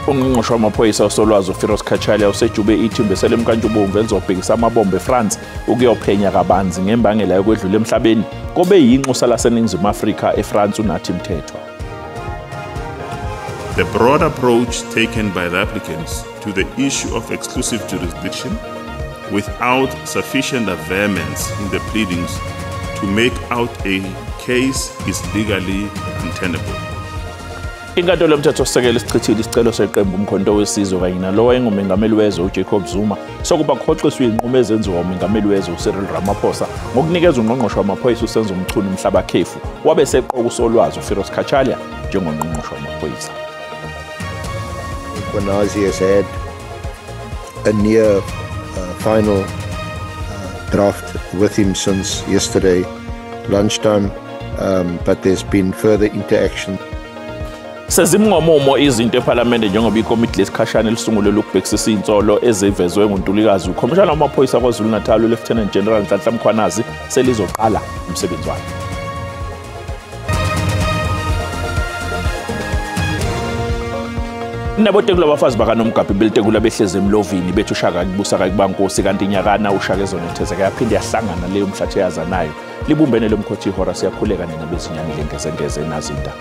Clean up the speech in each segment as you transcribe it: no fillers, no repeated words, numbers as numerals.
Ungqongqoshe wamaphoyisa uSolwazi uFiroz Cachalia usejube ithimba eselimkantshubomvu elizobhekisa amabombo eFrance ukuyophenya kabanzi ngembangela yokwedlula emhlabeni kobe yinxusa laseNingizimu Afrika eFrance uNathi Mthethwa. The broad approach taken by the applicants to the issue of exclusive jurisdiction without sufficient averments in the pleadings to make out a case is legally untenable. Inkantolo yomthethosisekelo isichithile isicelo seqembu Umkhonto weSizwe kanye nalowo wayengumengameli wezwe uJacob Zuma sokuba kuhoxiswe izinqumo ezenziwa umengameli wezwe uCyril Ramaphosa ngokunikeza ungqongqoshe wamaphoyisa uSenzo Mchunu umhlaba khefu wabe seqoka uSolwazi uFiroz Cachalia njengongqongqoshe wamaphoyisa. Mkhwanazi has had a near final draft with him since yesterday lunchtime, but there's been further interaction. Sezimngomumo izinto ePhalamende njengoba ikomiti lesikhashana elisungulelwe ukubhekisisa insolo ezivezwe nguNtulikazi ukhomishana wamaphoyisa KwaZulu-Natal uLieutenant General Nhlanhla Mkhwanazi selizoqala umsebenzi wakhe. Nabotekula abafazi bakaNomgabhi belitekula behlezi emlovini bethi uShaka kubusa kakubankosi kanti inyakana uShaka ezonethezeka yaphinde yahlangana leyo mhlathe yazanayo libumbene lomkhothi ihora siyakhuleka nina bezinyane lengezengeze nazinda.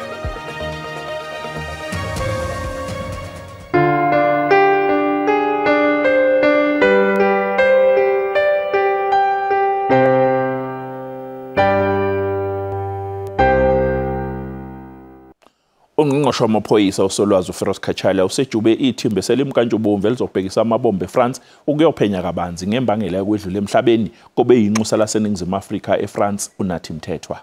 Ungqongqoshe wamaphoyisa uSolwazi uFiroz Cachalia usejube ithimba eselimkantshubomvu elizobhekisa amabombo eFrance ukuyophenya kabanzi ngembangela yokwedlula emhlabeni kobe yinxusa laseNingizimu Afrika eFrance uNathi Mthethwa.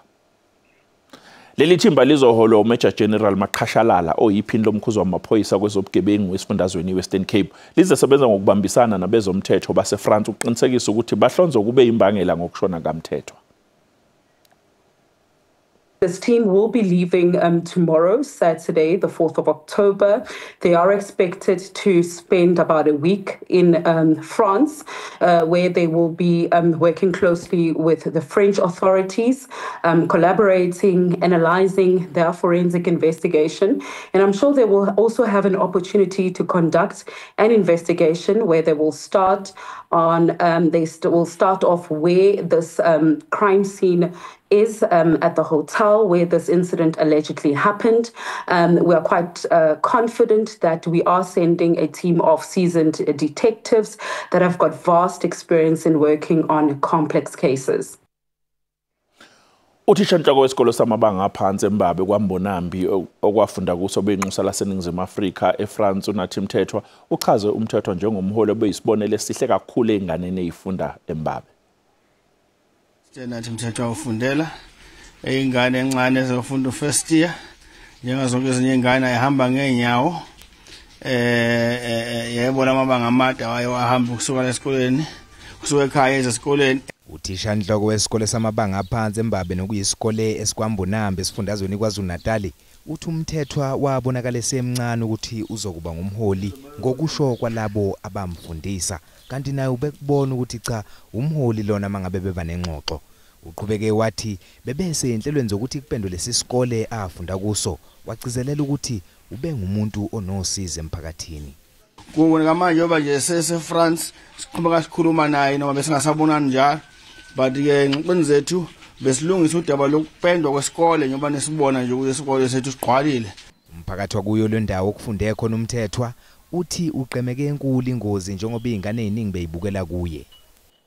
Leli thimba lizoholwa uMajor General Maqhashalala oyiphini lomkhuzi wamaphoyisa kwezobugebengu esifundazweni iWestern Cape. Lizosebenza ngokubambisana nabezomthetho baseFrance ukuqinisekisa ukuthi bahlonze kube imbangela ngokushona kaMthethwa. This team will be leaving tomorrow, Saturday, the 4th of October. They are expected to spend about a week in France, where they will be working closely with the French authorities, collaborating, analyzing their forensic investigation. And I'm sure they will also have an opportunity to conduct an investigation where they will start on, will start off where this crime scene is at the hotel where this incident allegedly happened. We are quite confident that we are sending a team of seasoned detectives that have got vast experience in working on complex cases. Uthishanhloko wesikolo samabanga aphansi eMbabe kwaMbonambi okwafunda kuso benxusa laseNingizimu Afrika eFrance uNathi Mthethwa uchaze uMthethwa njengomholi obeyisibonelo esihle kakhulu einganeni ezifunda eMbabe. Nathi Mthethwa ufundela ingane encane ezofunda first year njengazonke ezinye ingane ayihamba ngeenyawo yebo lamabanga amade wahamba kusuka esikoleni kusuka ekhaya esikoleni. Uthishanhloko wesikole samabanga aphansi eMbabe nokuyisikole esiKwaMbonambi esifundazweni KwaZulu-Natal uthi uMthethwa wabonakala esemncane ukuthi uzokuba ngumholi ngokusho kwalabo abamfundisa kanti naye ubekubona ukuthi cha umholi lona mangabe beba nengxoxo. Uqhubeke wathi bebese enhlelweni zokuthi kupendwe lesi sikole afunda kuso wagcizelela ukuthi ube ngumuntu onosizo emphakathini. Kuboneka manje yoba nje sese France siqhubeka sikhuluma naye noma besingasabonani njalo but ke ngxoxweni zethu besilungisa udaba lokupendwa kwesikole njengoba nesibona nje ukuthi isikole sethu sigqwalile. Umphakathi wakuyo le ndawo okufunde khona uMthethwa uthi uqemeke enkulu ingozi njengoba izingane eziningi beyibukela kuye.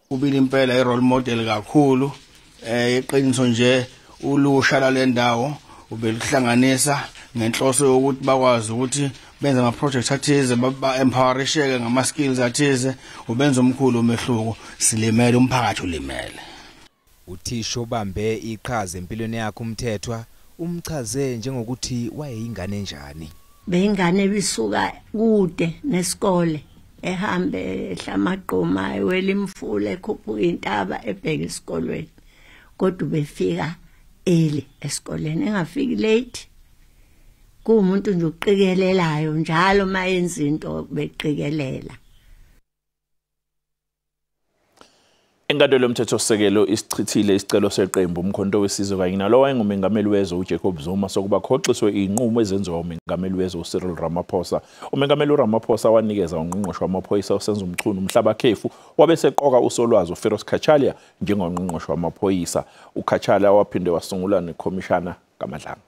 Ubile impela i-role model kakhulu iqiniso nje ulusha lale ndawo ubelihlanganisa ngenhloso yokuthi bakwazi ukuthi benze ama projects athize ba-empowerisheke ngama skills athize ubenza omkhulu umehluko silimele umphakathi ulimele. Uthisha obambe iqhaza empilweni yakhe uMthethwa umchaze njengokuthi wayeyingane enjani. Beyingane ebisuka kude nesikole ehambe ehla amagquma ewela imfula ekhuphuka intaba ebheka esikolweni kodwa befika early esikoleni engafiki late. Kuwumuntu nje uqikelelayo njalo mayenza into beqikelela. Inkantolo yomthethosisekelo isichithile isicelo seqembu Umkhonto weSizwe kanye nalowo wayengumengameli wezwe uJacob Zuma sokuba khoxiswe inqumo ezenziwa umengameli wezwe uCyril Ramaphosa. Umengameli uRamaphosa wanikeza ungqongqoshe wamaphoyisa uSenzo Mchunu umhlabakhefu wabe seqoka usolwazi uFiroz Cachalia njengongqongqoshe wamaphoyisa. uCachalia waphinde wasungula nekhomishana kaMadlanga.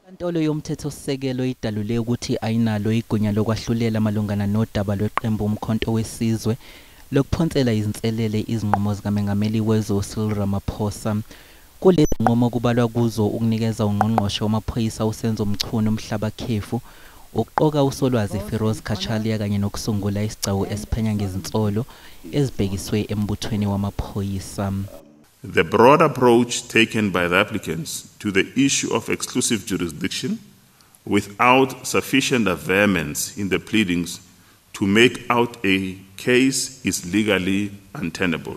Inkantolo yomthethosisekelo idalule ukuthi ayinalo igunya lokwahlulela malungana nodaba lweqembu Umkhonto weSizwe lokuphonsela izinselele izinqumo zikamengameli wezwe uCyril Ramaphosa. Kulezi zinqumo kubalwa kuzo ukunikeza ungqongqoshe wamaphoyisa uSenzo Mchunu umhlabakhefu, ukuqoka usolwazi Firoz Cachalia kanye nokusungula isigcawu esiphenya ngezinsolo ezibhekiswe embuthweni wamaphoyisa. The broad approach taken by the applicants to the issue of exclusive jurisdiction without sufficient averments in the pleadings to make out a case is legally untenable.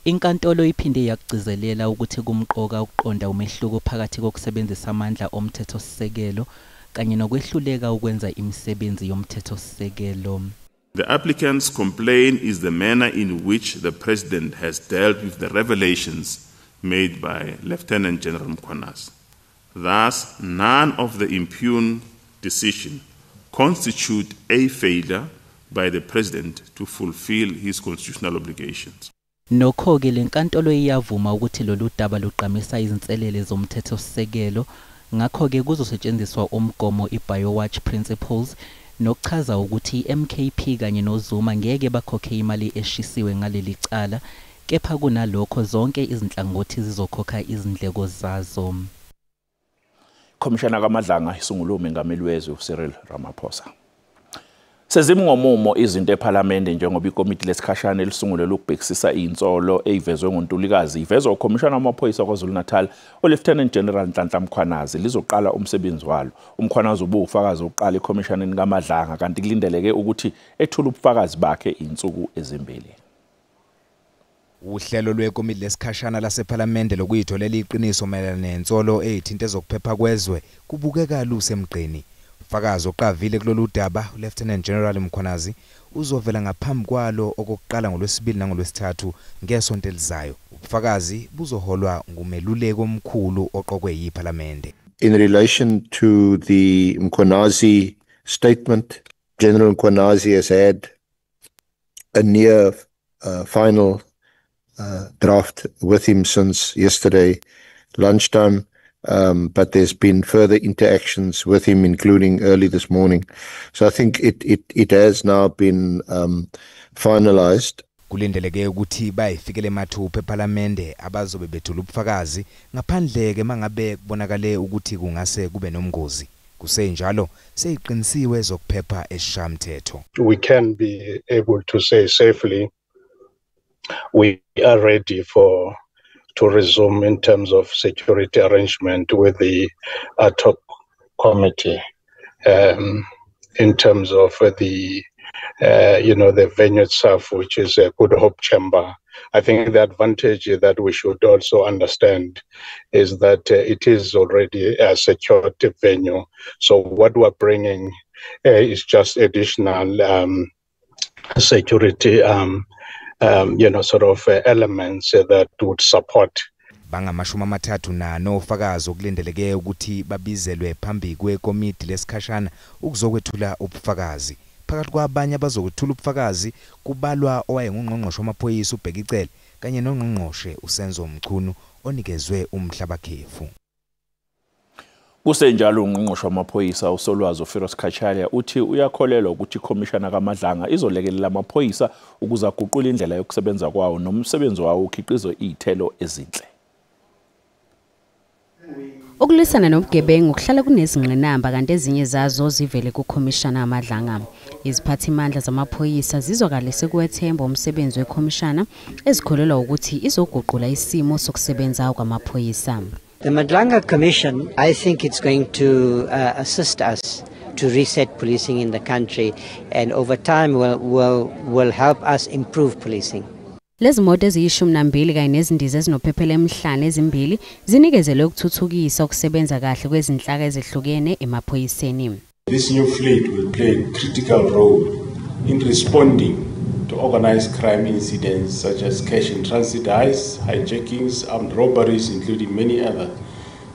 Inkantolo iphinde yakugcizelela ukuthi kumqoka ukuqonda umehluko phakathi kokusebenzisa amandla omthethosisekelo kanye nokwehluleka ukwenza imisebenzi yomthethosisekelo. The applicant's complaint is the manner in which the president has dealt with the revelations made by Lieutenant General Mkhwanazi. Thus, none of the impugned decision constitute a failure by the president to fulfill his constitutional obligations. Nokho-ke le nkantolo iyavuma ukuthi lolu daba lugqamisa izinselele zomthethosisekelo, ngakho-ke kuzosetshenziswa umgomo i-Biowatch Principles nokuchaza ukuthi i-MKP kanye noZuma ngeke bakhokhe imali eshisiwe ngaleli cala, kepha kunalokho zonke izinhlangothi zizokhokha izindleko zazo. Khomishana kaMadlanga isungulwe umengameli wezwe uCyril Ramaphosa. Sezimi ngomumo izinto ePhalamende njengoba ikomiti lesikhashana elisungulelwe ukubhekisisa insolo eyivezwe ngoNtulikazi ivezwa ukhomishana wamaphoyisa KwaZulu-Natal uLieutenant General Nhlanhla Mkhwanazi lizoqala umsebenzi walo. UMkhwanazi ubuwufakazi oqala ekhomishaneni kaMadlanga kanti kulindeleke ukuthi ethule ubufakazi bakhe insuku ezimbili. Uhlelo lwekomiti lesikhashana lasePhalamende lokuyitholela iqiniso mayelana nensolo eyithinta ezokuphepha kwezwe kubukeka lusemgqeni. Ufakazi oqavile kulolu daba uLieutenant General Mkhwanazi uzovela ngaphambi kwalo okokuqala ngolwesibili nangolwesithathu ngesonto elizayo. Ubufakazi buzoholwa ngumeluleki omkhulu oqokwe yiPhalamende. In relation to the Mkhwanazi statement, General Mkhwanazi has had a near final draft with him since yesterday lunchtime. But there's been further interactions with him, including early this morning. So I think it has now been finalized. Kulindeleke ukuthi bayifikele mathupha ePhalamende abazobe bethula ubufakazi ngaphandle-ke mangabe kubonakale ukuthi kungase kube nomgozi. Kusenjalo seyiqinisiwe ezokuphepha esishamthetho. We can be able to say safely we are ready for to resume in terms of security arrangement with the ad hoc committee, in terms of the the venue itself, which is a Good Hope Chamber. I think the advantage that we should also understand is that it is already a secured venue. So what we're bringing is just additional security elements that would support. Bangama-34 ofakazi okulindeleke ukuthi babizelwe phambi kwekomiti lesikhashana ukuzokwethula ubufakazi. Phakathi kwabanye abazokwethula ubufakazi kubalwa owayengungqongqoshe wamaphoyisa uBheki Cele kanye nongqongqoshe uSenzo Mchunu onikezwe umhlabakhefu. Kusenjalo ungqongqoshe wamaphoyisa uSolwazi uFiroz Cachalia uthi uyakholelwa ukuthi ikhomishana kaMadlanga izolekelela amaphoyisa ukuze aguqule indlela yokusebenza kwawo nomsebenzi wawo ukhiqizo izithelo ezinhle. Ukulwisana nobugebengu kuhlala kunezingqinamba kanti ezinye zazo zivele kukhomishana kaMadlanga. Iziphathimandla zamaphoyisa zizwakalise kuwethemba umsebenzi wekhomishana ezikholelwa ukuthi izoguqula isimo sokusebenza kwamaphoyisa. The Madlanga Commission, I think it's going to assist us to reset policing in the country, and over time will help us improve policing. Lezi moto eziyi-12 kanye nezindiza ezinophephela emihlane ezimbili zinikezelwe ukuthuthukisa ukusebenza kahle kwezinhlaka ezehlukene emaphoyiseni. This new fleet will play a critical role in responding to organized crime incidents such as cash in transit heists, hijackings, armed robberies, including many other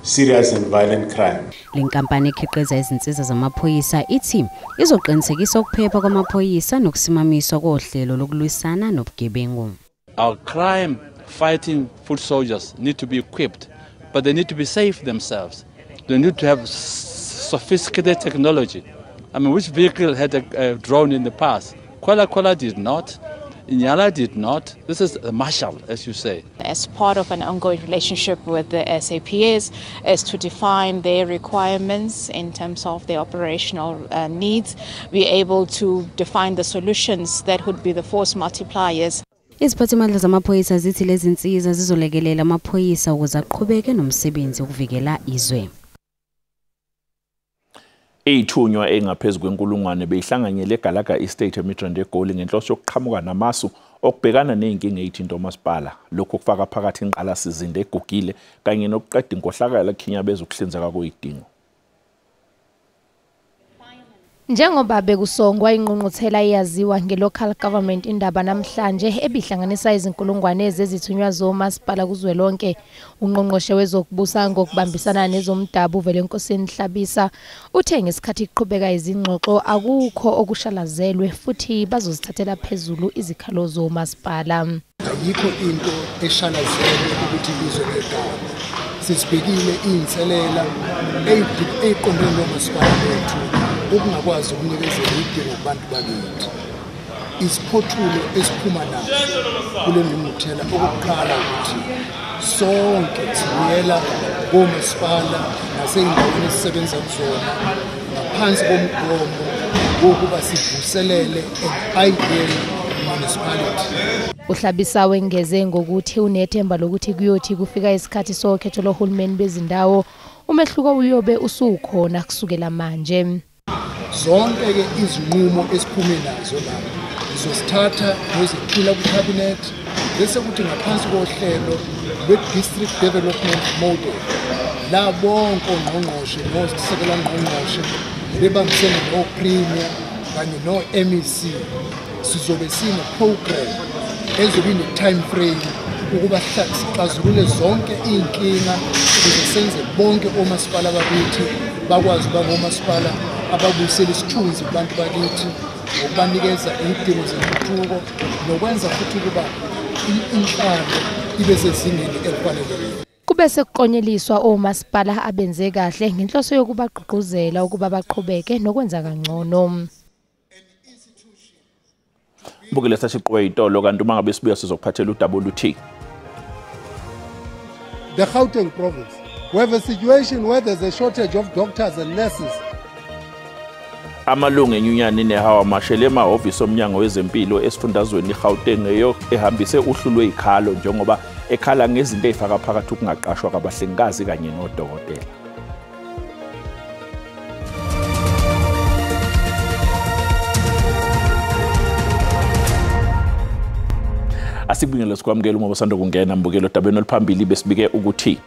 serious and violent crime. Le nkampani ekhiqiza izinsiza zamaphoyisa ithi izoqinisekisa ukuphepha kwamaphoyisa nokusimamiswa kohlelo lokulwisana nobugebengu. Our crime fighting foot soldiers need to be equipped, but they need to be safe themselves. They need to have sophisticated technology. I mean, which vehicle had a drone in the past? Kwela Kwela did not. Inyala did not. This is a marshal, as you say. As part of an ongoing relationship with the SAPS, is to define their requirements in terms of their operational needs. We're able to define the solutions that would be the force multipliers. Iziphathimandla zamaphoyisa zithi lezi zinsiza zizolekelela amaphoyisa ukuze aqhubeke nomsebenzi wokuvikela izwe. Ithunywa engaphezu kwenkulungwane beyihlanganyele eGalaga Estate eMidrand eGoli ngenhloso yokuqhamuka namasu okubhekana nezinkinga ezithinta omasipala. Lokhu kufaka phakathi inqalasizinda egugile kanye nokuqeda inkohlakalo ekhinyabeza ukuhlinzeka kwezidingo. Njengoba bekusongwa ingqungquthela eyaziwa nge-local government indaba namhlanje ebihlanganisa izinkulungwane zezithunywa zomasipala kuzwelonke, ungqongqoshe wezokubusa ngokubambisana nezomdabu Velenkosini Hlabisa uthe ngesikhathi kuqhubeka izingxoxo akukho okushalazelwe futhi bazozithathela phezulu izikhalo zomasipala. Ayikho into eshalazelwe ukuthi ibizwe ngegama. Sisibhekile iy'nselela ey'qondene nomasipala bethu ukungakwazi ukunikezela idingo kubantu bakithi. Isiphothulo esiphuma naso kule ngqungquthela okokuqala ukuthi sonke sibuyela komasipala nasey'ndaweni esisebenza kuzona ngaphansi komgomo wokuba sivuselele an ideal municipality. Uhlabisa wengeze ngokuthi unethemba lokuthi kuyothi kufika isikhathi sokhetho lohulumeni bezindawo umehluko uyobe usukhona kusukela manje. Zonke-ke izinqumo esiphume nazo la ngizosithatha ngizethula ku-cabinet bese kuthi ngaphansi kohlelo lwe-district development model la bonke ongqongqoshe nosekela ngqongqoshe bebambisene no-premier kanye no-MEC sizobe sine-program ezobe ine-time frame ukuba sixazulule zonke iy'nkinga ukuze senze bonke omasipala bakithi bakwazi ukuba ngomasipala ababuyisela isithunzi kubantu bakithi ngokubanikeza izidingo zentuthuko nokwenza futhi ukuba inhlalo ibe sezingeni elifanelekile. Kube sekuqonyeliswa omasipala abenze kahle ngenhloso yokubagqugquzela ukuba baqhubeke nokwenza kangcono. Mbukele sashiqwe itolo kanti uma ngabe sibuya sizokuphathela udaba oluthi The Gauteng province, we have a situation where there's a shortage of doctors and nurses. Amalungu enyunyana nehawa mashele emahhovisi omnyango wezempilo esifundazweni iGauteng ehambise uhlu lwezikhalo njengoba ekhala ngezinto ezifaka phakathi ukungaqashwa kwabahlengikazi kanye nodokotela. Asikubingelele sikwamukele uma usanda kungena mbukelo odabeni oluphambili besibike ukuthi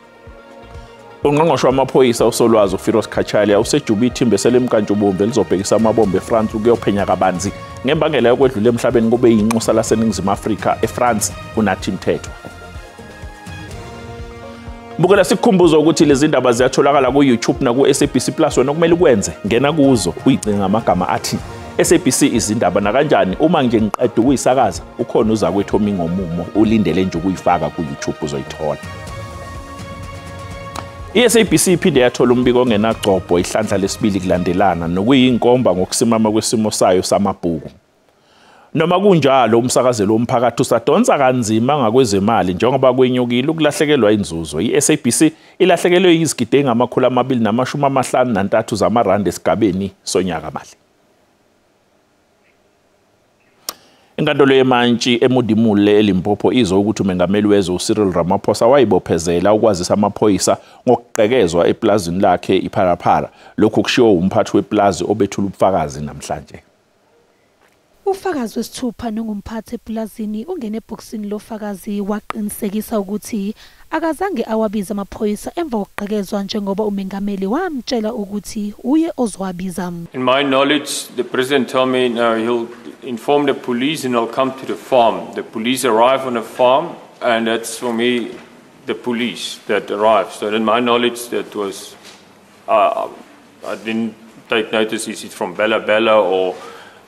ungqongqoshe wamaphoyisa uSolwazi uFiroz Cachalia usejube ithimba eselimkantshubomvu elizobhekisa amabombe eFrance ukuyophenya kabanzi ngembangela yokwedlula emhlabeni kube yinxusa laseNingizimu Afrika eFrance uNathi Mthethwa. Mbukela sikukhumbuza ukuthi lezi ndaba ziyatholakala ku-YouTube naku-SABC Plus. Wena okumele ukwenze ngena kuzo uyicinga ngamagama athi SABC izindaba nakanjani. Uma nje ngiqeda ukuyisakaza ukhona uzakwethu omi ngomumo ulindele nje ukuyifaka ku-YouTube uzoyithola. I-SABC iphinde yathola umbiko ongenagcobho ihlandla lesibili kulandelana nokuyinkomba ngokusimama kwesimo sayo samabhuku. Noma kunjalo umsakazelo womphakathi usadonsa kanzima ngakwezemali njengoba kwenyukile ukulahlekelwa inzuzo. I-SABC ilahlekelwe izigidi ezingama-253 zamarandi esigabeni sonyaka mali. Inkantolo yemantshi eModimolle eLimpopo izwe ukuthi umengameli wezwe uCyril Ramaphosa wayibophezela ukwazisa amaphoyisa ngokugqekezwa eplazini lakhe iPharapara. Lokhu kushiwo umphathi weplazi obethula ubufakazi namhlanje. Ufakazi wesithupha nongumphathi epulazini ungene ebhokisini lofakazi waqinisekisa ukuthi akazange awabize amaphoyisa emva kokugqekezwa njengoba umengameli wamtshela ukuthi uye ozowabiza. In my knowledge, the president told me now he'll inform the police and they'll come to the farm. The police arrive on the farm and that's for me the police that arrived. So in my knowledge that was, I didn't take notice, is it from Bella Bella or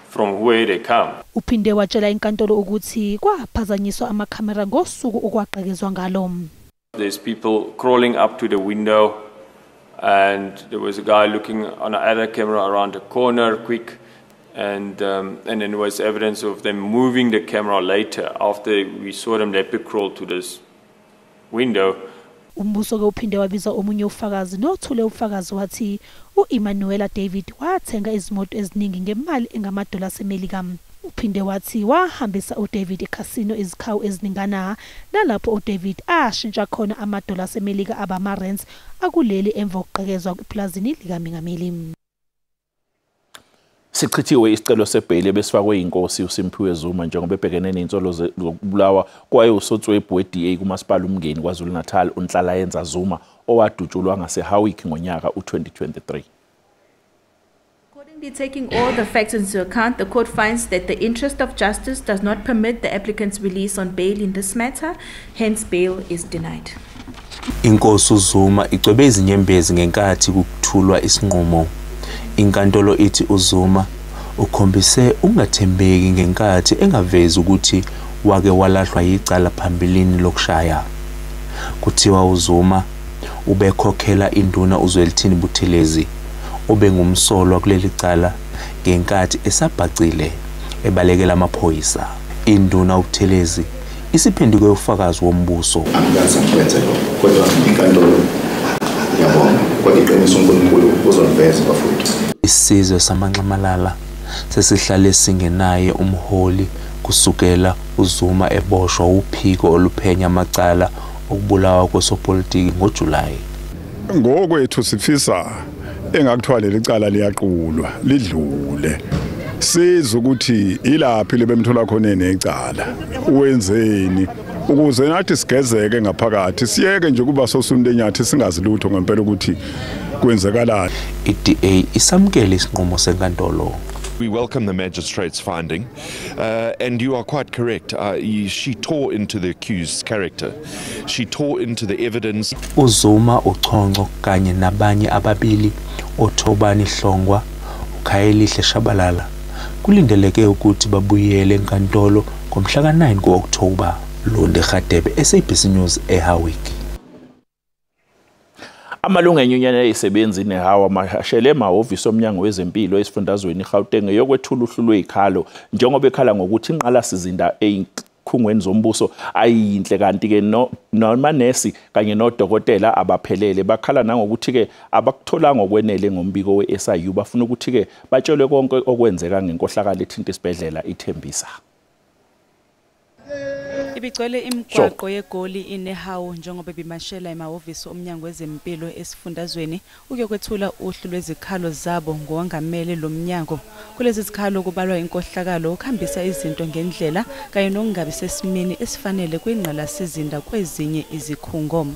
from where they come. Uphinde watshela inkantolo ukuthi kwaphazanyiswa amakhamera ngosuku okwagqekezwa ngalo. There's people crawling up to the window and there was a guy looking on another camera around the corner quick, and then there was evidence of them moving the camera later after we saw them rapid crawl to this window. Umbuso ke uphinde wabiza omunye ufakazi nothule ufakazi wathi uEmmanuela David wathenga izimoto eziningi ngemali engamadola aseMelika. Uphinde wathi wahambisa uDavid eCasino izikhawu eziningana nalapho uDavid ashintsha khona amadola aseMelika abama-rands akuleli emva kokugqekezwa eplazini likamengameli. Sichithiwe isicelo sebheyili besifakwe inkosi uSimphiwe Zuma njengoba ebhekene nezinsolo zokubulawa kwaye usotswebhu we-DA kumasipala uMngeni KwaZulu-Natal uNhlalayenza Zuma owadutshulwa ngaseHowick ngonyaka u-2023. Accordingly, taking all the facts into account, the court finds that the interest of justice does not permit the applicant's release on bail in this matter, hence bail is denied. Inkosi uZuma icwebe izinyembezi ngenkathi kuthulwa isinqumo. Inkantolo ithi uZuma ukhombise ukungathembeki ngenkathi engavezi ukuthi wake walahlwa yicala phambilini lokushaya. Kuthiwa uZuma ubekhokhela induna uZwelithini Buthelezi obengumsolwa kuleli cala ngenkathi esabhacile ebalekela amaphoyisa. Induna uButhelezi isiphenduke ufakazi wombuso. Angikaze ngikwenze lokho, kodwa inkantolo ngiyabonga, kodwa iqiniso uNkulunkulu uzoliveza bafowethu. Isizwe samanxamalala sesihlale singenaye umholi kusukela uZuma eboshwa uphiko oluphenya amacala okubulawa kosopolitiki ngoJulayi. Ngokwethu sifisa engakuthiwa leli cala liyaqulwa lidlule, sizwe ukuthi ilaphi lebemthola khona necala, wenzeni ukuze nathi sigezeke ngaphakathi, siyeke nje kuba sosunto enyathi singazi lutho ngempela ukuthi kwenzekalani. I-DA isamukele isinqumo senkantolo. We welcome the magistrate's finding, and you are quite correct. She tore into the accused's character. She tore into the evidence. uZuma uChonco kanye nabanye ababili oThobani Hlongwa, uKhayelihle Shabalala kulindeleke ukuthi babuyele enkantolo ngomhla ka-9 ku-October. Lunde Radebe, SABC News eHowick. Amalungu enyunyana yezisebenzi neHAWA mahashele emahhovisi omnyango wezempilo esifundazweni iGauteng yokwethula uhlu lwezikhalo njengoba ekhala ngokuthi inqalasizinda ey'khungweni zombuso ayiyinhle, kanti-ke nomanesi kanye nodokotela abaphelele. Bakhala nangokuthi-ke abakutholanga okwenele ngombiko we-SIU, bafuna ukuthi-ke batshelwe konke okwenzeka ngenkohlakalo ethinta isibhedlela iThembisa. Ibigcwele imigwaqo yeGoli iNehawu njengoba bimashela emahhovisi omnyango wezempilo esifundazweni ukuyokwethula uhlu lwezikhalo zabo ngowangamele lo mnyango. Kulezi zikhalo kubalwa inkohlakalo, ukuhambisa izinto ngendlela kanye nokungabi sesimeni esifanele kwingqalasizinda kwezinye izikhungo.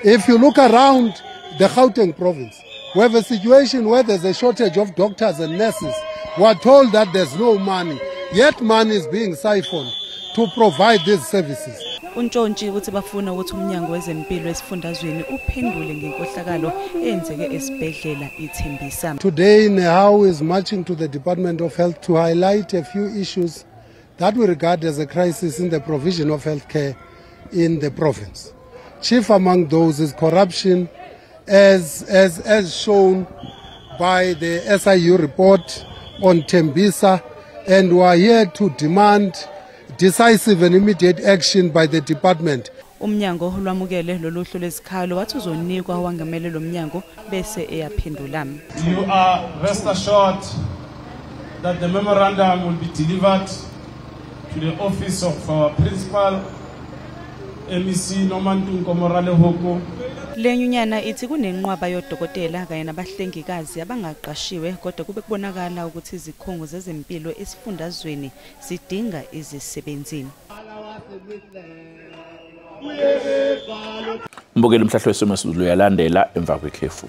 If you look around the Gauteng province, we have a situation where there's a shortage of doctors and nurses. We are told that there's no money, yet money is being siphoned to provide these services. Untshontshi uthi bafuna ukuthi umnyango wezempilo esifundazweni uphendule ngenkohlakalo eyenzeke esibhedlela iThembisa. Today NEHAWU is marching to the Department of Health to highlight a few issues that we regard as a crisis in the provision of healthcare in the province. Chief among those is corruption, as shown by the SIU report on Tembisa, and we are here to demand decisive and immediate action by the department. Umnyango lwamukele lolu hlu lwezikhalo wathi uzonikwa wangamele lo mnyango bese eyaphendula. You are rest assured that the memorandum will be delivered to the office of our principal MEC Nomantu Nkomo-Ralehoko. Le nyunyana ithi kunenqwaba yodokotela kanye nabahlengikazi abangaqashiwe, kodwa kube kubonakala ukuthi izikhungo zezempilo esifundazweni zidinga izisebenzi. Mbukeli, umhlahlo wesimo sezulu uyalandela emva kwekhefu.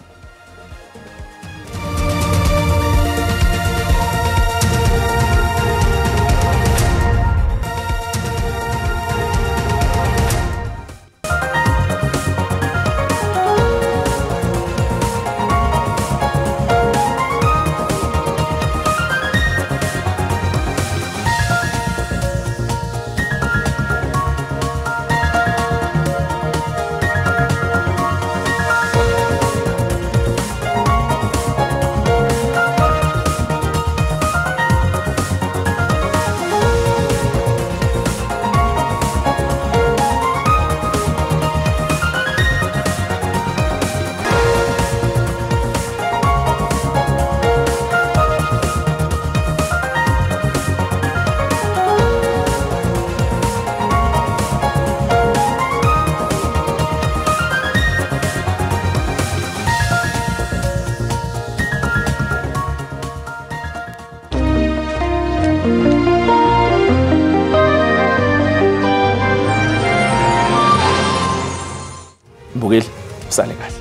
Mbukeli, usale kahle.